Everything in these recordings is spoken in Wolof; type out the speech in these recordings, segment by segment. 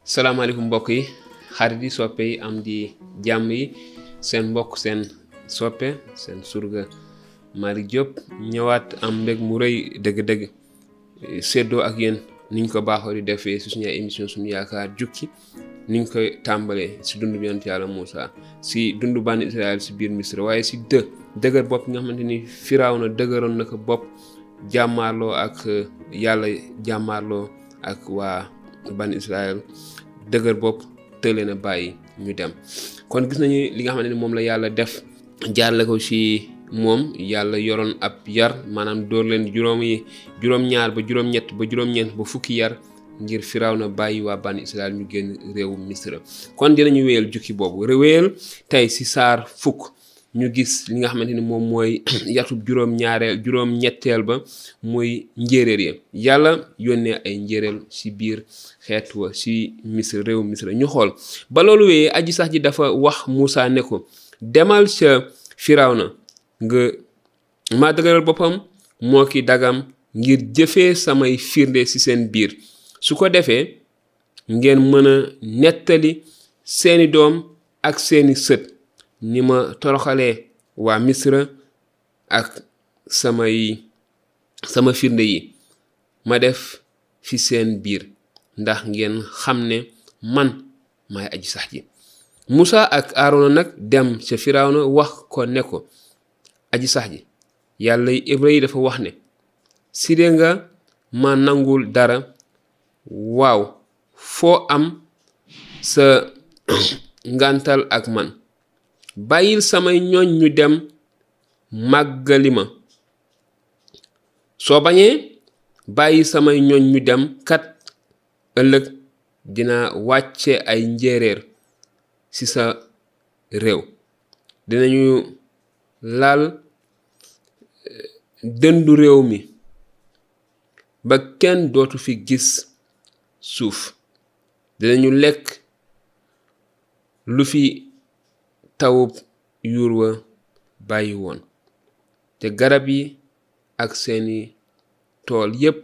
salaamaaleykum mbokk yi xarit yi soppe yi am di jàmm yi seen mbokk seen soppe seen surga Malick Diop ñëwaat am mbég mu rëy dëgg-dëgg séddoo ak yéen niñ ko baaxoo di defee si suñu émission suñu yaakaar jukki niñ koy tàmbalee si dund bi yonent Yàlla Muusa si dund bànni Israël si biir Misra waaye si dëgër bopp nga xamante ni Firawna dëgëroon na ko bopp jàmmaarloo ak yàlla jàmmaarloo ak waa bànni Israël dëgër bopp tële na bàyyi ñu dem kon gis nañu li nga xamante ni moom la yàlla def jaarale ko ci moom yàlla yoroon ab yar maanaam dóor leen juróom-ñaar ba juróom-ñett ba juróom-ñeent ba fukki yar ngir Firawna bàyyi waa bànni Israël ñu génn réewu Misra kon dinañu wéyal jukki boobu wéyal tey ci saar fukk ñu gis li nga xamante ni moom mooy yatub juróom-ñetteel ba muy njéeréer ya yàlla yónnee ay njéeréer ci biir xeet wa ci Misra réew Misra ñu xool ba loolu wéyee aji sax ji dafa wax Muusa ne ko demal ca Firawna nga maa dëgëral boppam moo ki dagam ngir jëfee samay firnde ci seen biir su ko defee ngeen mën a nettali seeni doom ak seeni sët ni ma toroxalee waa Misra ak sama firnde yi ma def fi seen biir ndax ngeen xam ne man maay aji sax ji Musa ak Aarona nag dem ca Firawna wax ko ne ko aji sax ji yàlla hébreu yi dafa wax ne si dee nga ma nangul dara waaw foo am sa ngantal ak man bàyyil samay ñooñ ñu dem màggali ma soo bañee bàyyi samay ñooñ ñu dem kat ëllëg dina wàcce ay njéeréer ci sa réew dinañu laal dëndu réew mi ba kenn dootu fi gis suuf dinañu lekk lu fi tawub yuur wa bàyyi woon te garab yi ak seeni tool yépp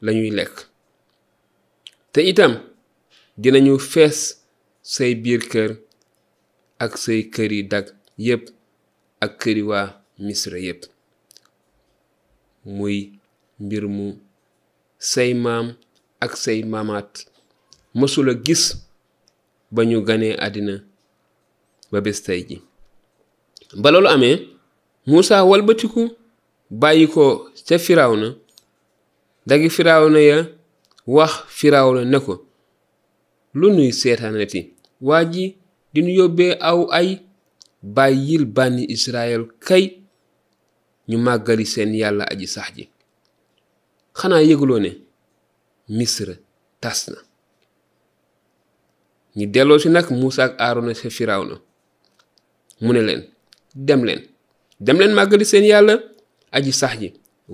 lañuy lekk te itam dinañu fees say biir kër ak say kër yi dag yépp ak këri waa Misra yépp muy mbir mu say maam ak say maamaat mësula gis ba ñu ganee àddina ba bés tey ji ba loolu amee Muusa walbatiku bàyyi ko ca Firawna dagi Firawna ya wax Firawna ne ko lu nuy seetaanati waa ji dinu yóbbee aw ay bàyyil bànni Israël kay ñu màggali seen yàlla aji sax ji xanaa yëguloo ne Misra tas na ñi delloo si nag Muusa ak Aarona ca Firawna mu ne leen dem leen màggali seen yàlla aji sax ji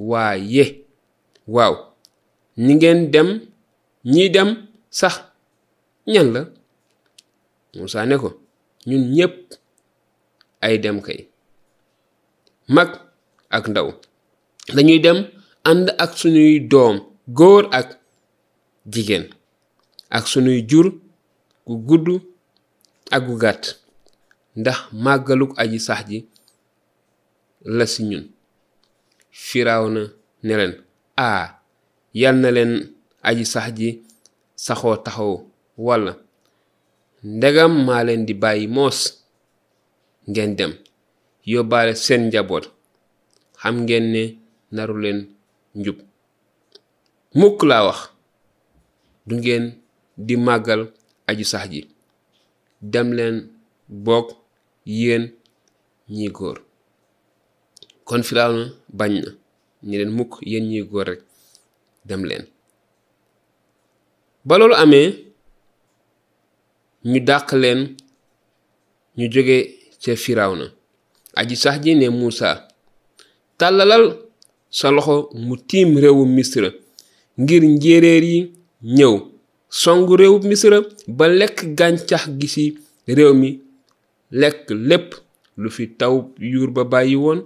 waaye waaw ñiy dem sax ñan la Muusa ne ko ñun ñépp ay dem kay mag ak ndaw dañuy dem ànd ak suñuy doom góor ak jigéen ak suñuy jur gu gudd ak gu gàtt ndax màggaluk aji sax ji la si ñun Firawna ne leen yal na leen aji sax ji saxoo taxaw walla ndegam maa leen di bàyyi moos ngeen dem yóbbaale seen njaboot xam ngeen ne naru leen njub mukk laa wax du ngeen di màggal aji sax ji dem leen boog yéen ñi góor kon Firawna bañ na ñi leen mukk yéen ñi góor rekk dem leen ba loolu amee ñu dàq leen ñu jóge ca Firawna aji sax ji ne Muusa tàllalal sa loxo mu tiim réewu Misra ngir njéeréer yi ñëw songu réewu Misra ba lekk gàncax gi ci réew mi lekk lépp lu fi taw yuur ba bàyyi woon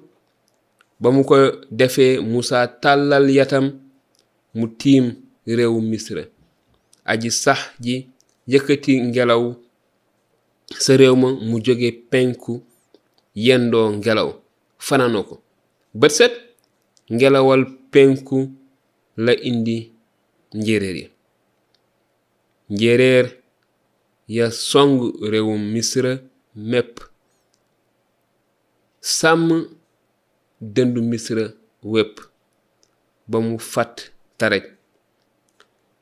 ba mu ko defee Muusa tàllal yatam mu tiim réewu Misra aji sax ji yëkkati ngelaw sa réew ma mu jóge penku yendoo ngelaw fanaanoo ko bët set ngelawal penku la indi njéeréer ya njéeréer ya song réewum misra mépp sàmm dëndu misra wépp ba mu fat taraj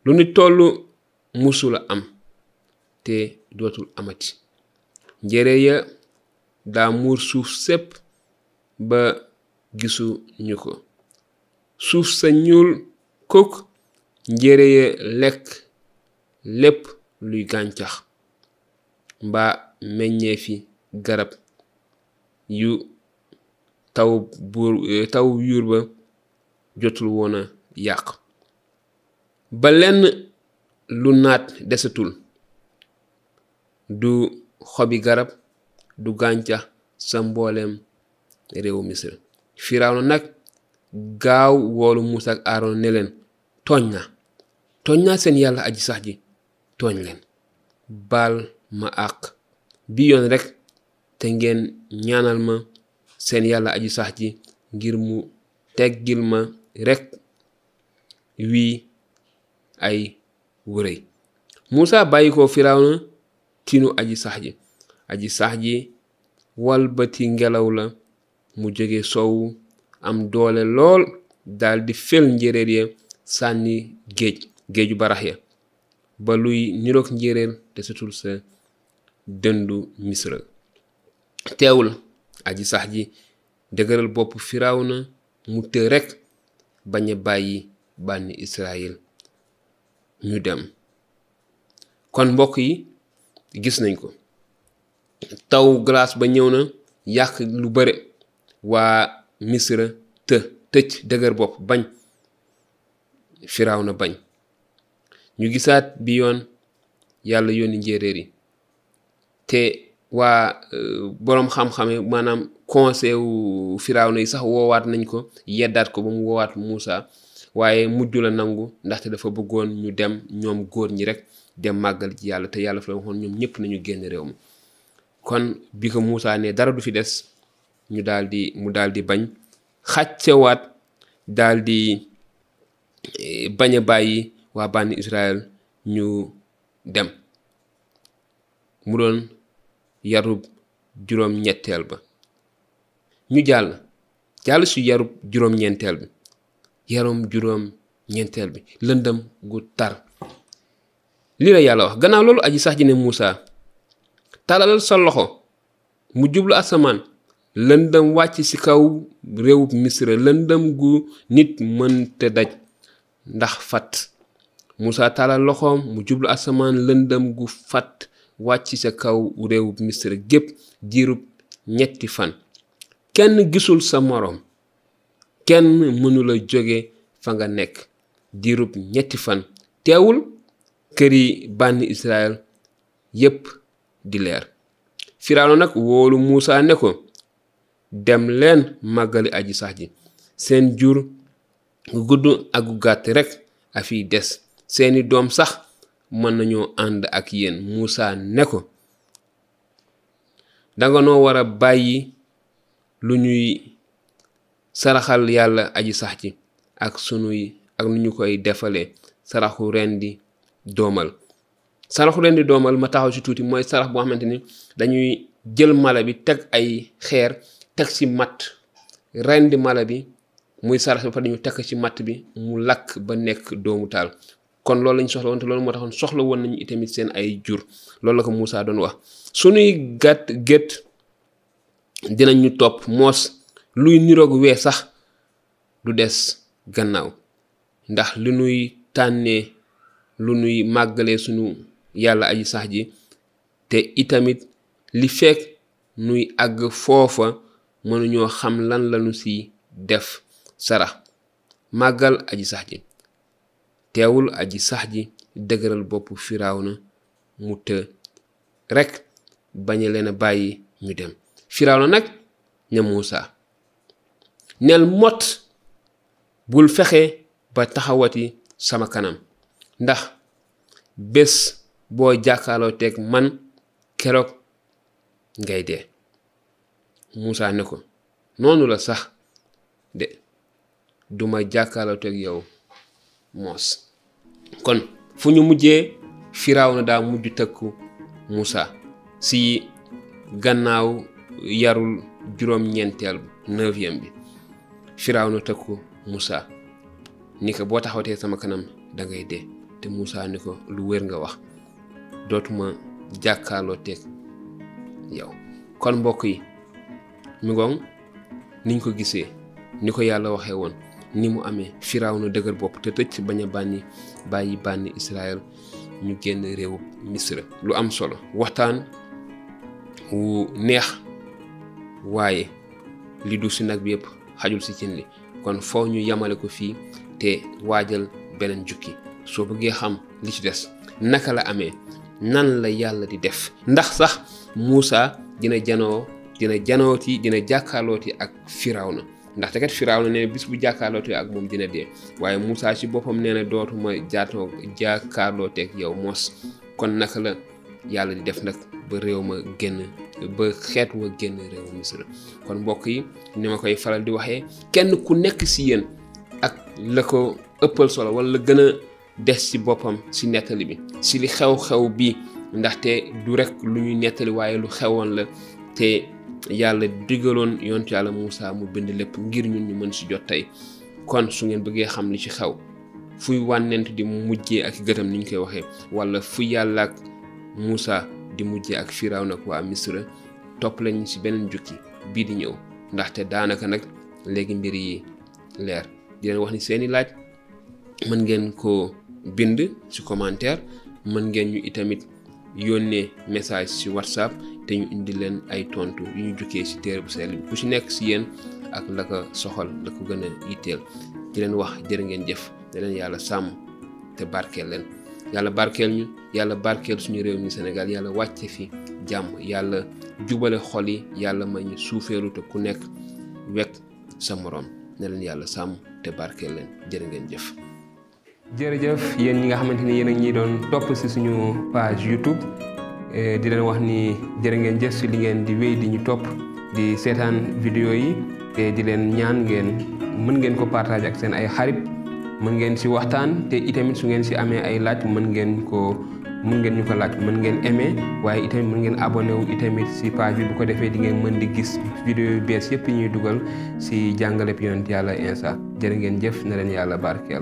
lu ni tollu musula am te dootul amati njéeréer ya daa muur suuf sépp ba gisu ñu ko suuf sa ñuul kuk njéeréer ya lekk lépp luy gàncax mbaa meññeefi garab yu taw yuur ba jotul woona yàq ba lenn lu naat desatul du xobi garab du gàncax sa mbooleem réewu misra firawna nag gaaw woolu Musa ak Aaron ne leen tooñ naa seen yàlla aji sax ji tooñ leen baal ma àq bi yoon rekk te ngeen ñaanal ma seen yàlla aji sax ji ngir mu teggil ma rekk wii ay wërëy Musa bàyyi ko firawna tinu aji sax ji walbati ngelaw la mu jóge sowu am doole lool daldi fel njéeréer ya sànni géeju barax ya ba luy niroog njéeréer te sutul sa dëndu misra teewul aji sax ji dëgëral bopp firawna mu të rekk bañ a bàyyi bànni Israël ñu dem kon mbokk yi gis nañ ko taw glace ba ñëw na yàq lu bare waa misra tëj dëgër bopp bañ firawna bañ ñu gisaat bi yoon yàlla yónni njéeréer yi te waa boroom xam-xame maanaam conseil wu firawna yi sax woowaat nañ ko yeddaat ko ba mu woowaat Musa waaye mujj la nangu ndaxte dafa bëggoon ñu dem ñoom góor ñi rek dem màggal ji yàlla te yàlla fa la waxoon ñoom ñëpp nañu génn réew mi kon bi ko Musa ne dara du fi des mu daldi bañ xàccewaat daldi bañ a bàyyi waa bànni Israël ñu dem mu doon yarub juróom-ñetteel ba ñu jàll su yarub juróom-ñeenteel bi juróom-ñeenteel bi lëndëm gu tar lii la yàlla wax gannaaw loolu aji sax ji ne Musa talalal sa loxo mu jublu asamaan lëndëm wàcc ci kaw réewub misra lëndëm gu nit mënte daj ndax fat Musa talal loxoom mu jublu asamaan lëndëm gu fat wàcc ca kaw réewub misra gépp diirub 3 fan kenn gisul sa moroom kenn mënula jóge fa nga nekk diirub 3 fan teewul këri bànni Israël yépp di leer firawna nag woolu Musa ne ko dem leen màggali aji sax ji seen jur gu gudd ak gu gàtt rekk a fiy des seeni doom sax mën nañoo ànd ak yéen Musa ne ko danga noo war a bàyyi lu ñuy saraxal yàlla aji sax ji ak nu ñu koy defalee saraxu rendi doomal ma taxaw ci tuuti mooy sarax boo xamante ni dañuy jël mala bi teg ay xeer teg ci matt rendi mala bi muy sarax ba fa dañu teg ci matt bi mu lakk ba nekk doomu taal kon loolu lañ soxla woon te loolu moo taxoon soxla woon nañu itamit seen ay jur loolu la ko Musa doon wax sunuy gétt dinañ ñu topp moos luy niroog wee sax du des gannaaw ndax lu nuy tànnee lu nuy màggalee sunu yàlla aji sax ji te itamit li fekk nuy àgg foofa mënuñoo xam lan lañu ci def sarax màggal aji sax ji teewul aji sax ji dëgëral bopp firawna mu të rekk bañ leen a bàyyi ñu dem firawna nag ña Musa neel mot bul fexe ba taxawati sama kanam ndax bés boo jàkkaarloo teeg man keroog ngay dee. Muusa ne ko noonu la sax de duma jàkkaarloo teeg yow moos. kon fu ñu mujjee Firawna daa mujj tëkku Muusa si gannaaw yarul juróom-ñeenteel 9e bi Firawna tëkku Muusa ni ko boo taxawtee sama kanam dangay dee. te Muusa ni ko lu wér nga wax dootuma jàkkaarloo teeg yow. kon mbokk yi mi ngoon niñ ko gisee ni ko yàlla waxee woon ni mu amee Firawna dëgër bopp te tëcc bañ a bàyyi bànni Israël ñu génn réewu Misra. lu am solo waxtaan wu neex waaye li du si nag bi yëpp xajul si cin li kon foo ñu yamale ko fii te waajal beneen jukki soo bëggee xam li ci des naka la amee nan la yàlla di def ndax sax Muusa dina jàkkaarlooti ak Firawna ndaxte kat Firawna nee na bis bu jàkkaarlooti ak moom dina dee waaye Muusa ci boppam nee na dootuma jàkkaarlooteeg yow mos. kon naka la yàlla di def nag ba xeet wa génn réewu Misra. kon mbokk yi ni ma koy faral di waxee kenn ku nekk si yéen ak la ko ëppal solo wala la gën a des ci boppam si nettali bi si li xew-xew bi ndaxte du rek lu ñuy nettali waaye lu xewoon la te yàlla digaloon yonent yàlla Muusa mu bind lépp ngir ñun ñu mën si jot tey. kon su ngeen bëggee xam li ci xew fuy wànnent di mujjee ak gëtam ni ñu koy waxee wala fu yàlla ak Muusa di mujjee ak Firawna ak waa Misra topp lañu si beneen jukki bii di ñëw ndaxte daanaka nag léegi mbir yi leer. di leen wax ni seeni laaj mën ngeen ko bind ci commentaire mën ngeen ñu itamit yónnee message ci WhatsApp te ñu indi leen ay tontu yu ñu jukkee ci téere bu sell bi ku ci nekk ci yéen ak la ko soxal la ko gën a yitteel. di leen wax jërë ngeen jëf da leen yàlla sàmm te barkeel leen. yàlla barkeel ñu yàlla barkeel suñu réew mi Sénégal yàlla wàcce fi jàmm yàlla jubale xol yi yàlla may ñu suufeelu te ku nekk wekk sa moroom ne leen yàlla sàmm te barkeel leen jërë ngeen jëf. jërëjëf yéen ñi nga xamante ni yéen a ñi doon topp ci suñu page YouTube di leen wax ni jërë ngeen jëf ci li ngeen di wéy di ñu topp di seetaan vidéo yi te di leen ñaan mën ngeen ko partager ak seen ay xarit mën ngeen ci waxtaan te itamit su ngeen ci amee ay laaj mën ngeen ñu ko laaj mën ngeen aimer waaye itamit mën ngeen abonné wu itamit ci page bi bu ko defee di ngeen mën di gis vidéo yu bees yëpp yi ñuy dugal ci jàngaleb yonent yàlla Iisaa jërë ngeen jëf na leen yàlla barkeel.